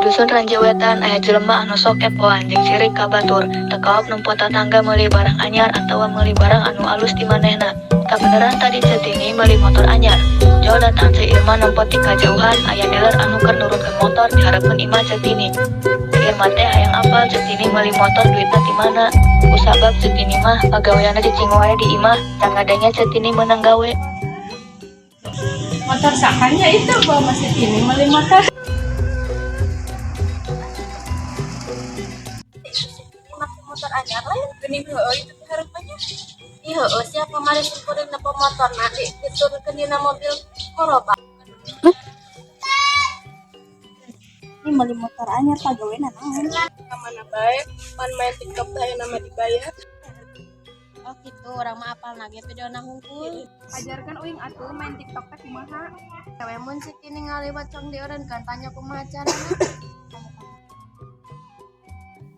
Dusun Ranjewetan aya jelema anu sok kepoan jeung sirik ka batur, teu kaop nempo tatangga meuli barang anyar atawa meuli barang anu alus ti manehna. Kabeneran tadi Ceu Tini meuli motor anyar. Jol datang Ceu Irma nempo ti kajauhan aya dealer anu keur nurunkeun motor di hareupeun imah Ceu Tini. Ceu Irma teh hayang apal Ceu Tini meuli motor duitna ti mana. Kusabab Ceu Tini mah pagaweanna cicing wae di imah, can ngadenge Ceu Tini meunang gawe. Motor saha nya itu bawa masih ini beli motor. Make motor anyar lain. Geuning heueuh itu teh harapannya. Ih, heueuh sia, kamari simkuring nempo motorna diturunkeun dina mobil korobak. Ini beli motor anyar, pagawena naon? Ka mana bae, pan main TikTok teh ayeuna mah dibayar. Oh gitu, urang mah apal ge videona hungkul. Ajarkan uing atuh main TikTok teh kumaha. Ewe, mun si Tini ngaliwat cong dieureunkeun, tanya kumaha carana.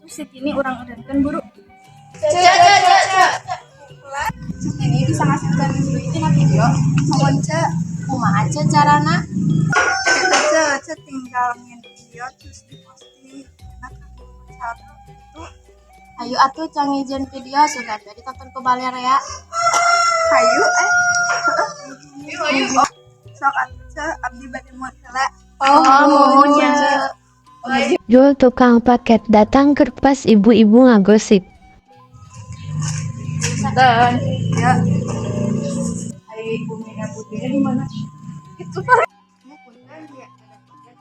Terus si Tini urang eureunkeun, buru. Cek cek cek cek. Ini bisa ngasilkan duit tina video. Mohon, Cek. Kumaha, Cek, carana? Eta, Cek, Cek tinggal nyien video terus diposting. Enak kan cara itu. Ayo atuh cang nyieun video sugan we ditonton ku balarea. Hayu eh. Ayo ayo. Sok atuh, Cek, abdi bade muat heula. Oh, muhun nya. Jol tukang paket datang keur pas ibu-ibu ngagosip. Dan Ya. Ai Ibu Mina Putihnya di mana? Itu kan. Punten ya, ada paket.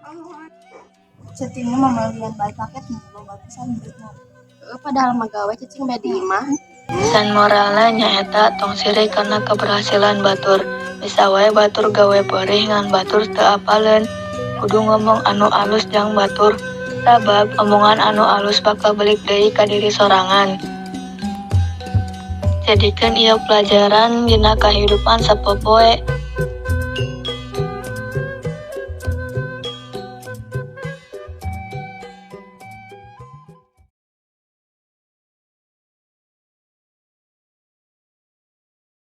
Oh, Ceu Tini mah melian bae paket, loba pisan duitna. Heueuh, padahal mah gawe cicing bae di imah. Pesan moralna nyaeta tong sirik kana keberhasilan batur. Bisa wae batur gawe peurih ngan batur teu apaleun. Kudu ngomong anu alus jang batur. Sabab omongan anu alus bakal balik deui ka diri sorangan. Jadikeun ieu pelajaran dina kahirupan sapopoe.